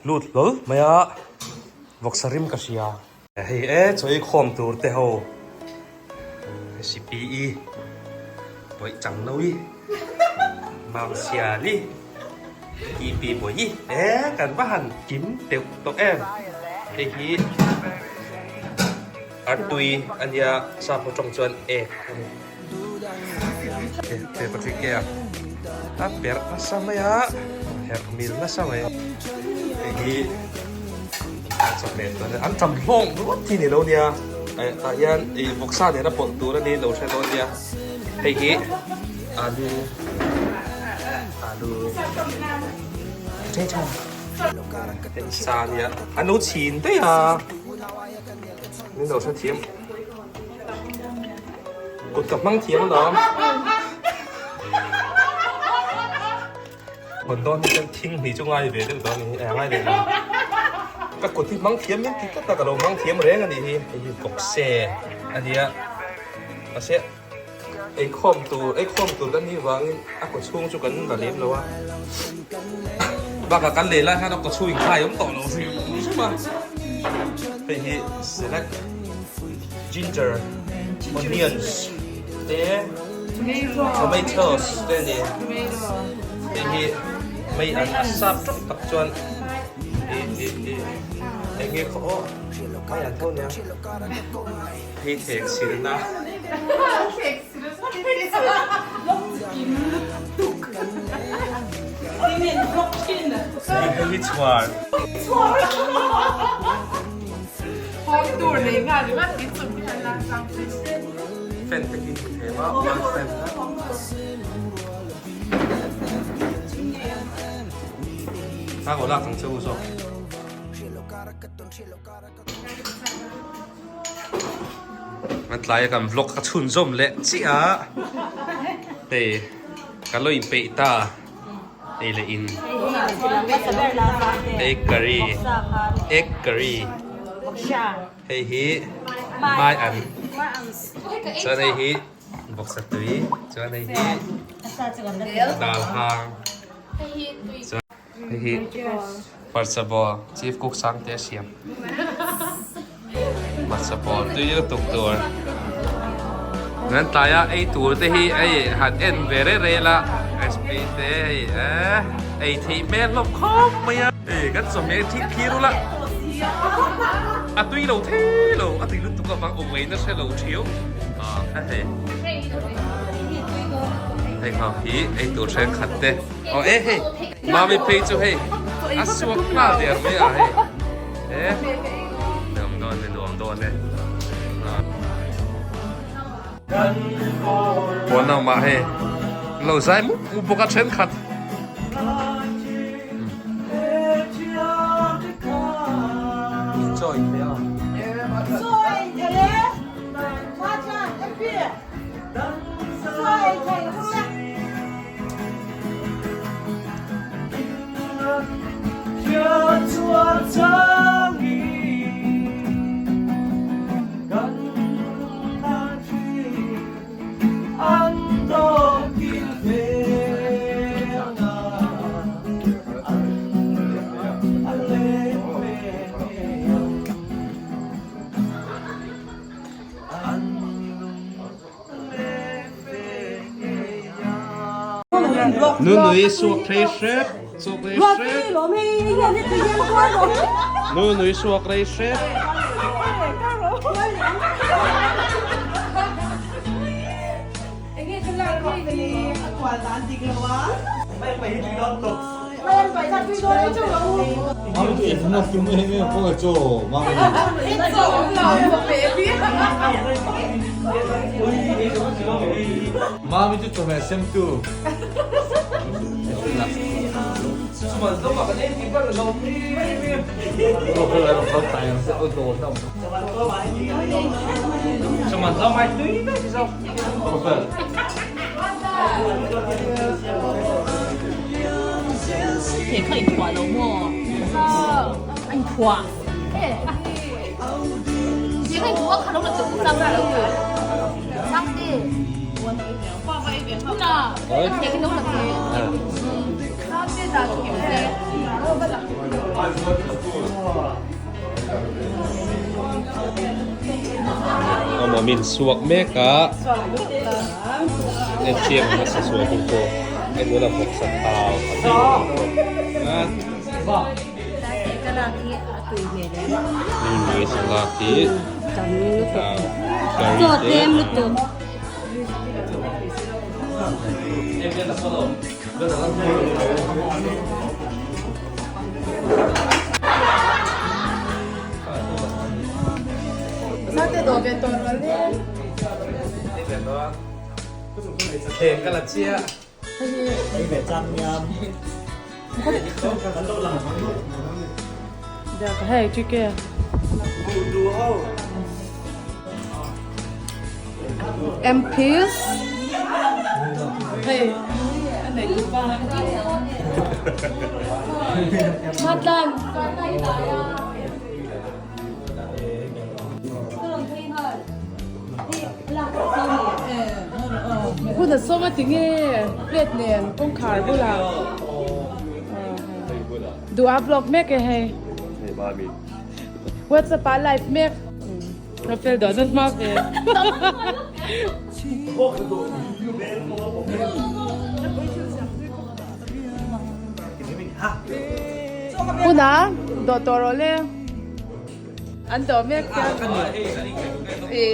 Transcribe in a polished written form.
Lut hlawl mai a, vawksa rim ka hria. Hei e, chaw ei khawm tur te ho recipe i bawih chang lo i, mam sial i, TP bawih i e kan va han kim teuh tawh em. Hei hi artui a nia, sap ho tawng chuan ek a ni. Pe Patrick a a perh nasa mai a herh mil nasa mai hei hi a chawhmeh tur an tam hlawng ruat hi ni lo nia tah hian ih vawksa nena pawlh tur a ni lo hre dawn nia hei hi alu alu potato hei sa nia an lo chhin daih a min lo hrethiam. Kut ka hmang thiam alawm. Hawn dawn hi chuan thing hnih chu ngai ve deuh dawn a ni hi, ngai ve lo. Ka kut hi hmang thiam min ti tlat a, ka lo hmang thiam reng a nih hi. Hei hi vawkse a nia, mahse eikhawm tur eikhawm tur kan nih vangin a kaw chhung chu kan la lem lo a. Bakah kan lei lai khan a kaw chhung inkhai awm tawh lo hrim hrim a. Hei hi salad. Ginger, onions te tomatoes te a ni. Hei hi mei an a sap tawk tak chuan ih ih ih eng nge khaw aw mai an tho nia hei thlek silna. Hei hi chhuar. Fan te khi hmu thei a wall fan kha. Hang aw lak ang che u zawk. An tlai a kan vlog ka chhunzawm leh chiah a hei ka lo inpeih ta. Ei leh in egg curry egg curry hei hi mai an chuan hei hi vawksa tui chuan hei hi dal hang chuan hei hi hmarcha ball chief cook sang te a siam hmarcha ball tui lutuk tur kan tlai a ei tur te hi hei han en ve reh reh la recipe te hei eh ei theih hmel hlawm khawp mai a hei kan chawhmeh thil thlir ula a tui lo thei lo a tui lutuk avang awm ngaihna hre lo thiau ah kha hei hei ho hi ei tur thenkhat te aw e hei mami phei chu hei a suak nghal der mai a hei. E nuam dawn e nuam dawn e Pawn ang mah hei lo zai mup mup bawk a thenkhat Enjoy thei a. Nunui suak rei hrep suak rei hrep Nunui suak rei hrep Mami chu chawhmeh sem tu. Mami in suak mek a, en chiang ang a sa suak in pawh en nula vawk sa thau a tui a. Mimi sa lak hi curry te. Thleng ka la chiah. MPs hei a nei tu pa Matlan Hun a sawm a ti nge plate nen kawngkhar bulah duh a vlog mek e hei WhatsApp ah live mek. Ka fel dawh zat hma ve. Huna dawh tawh rawh le. An dawh mek chiang. E.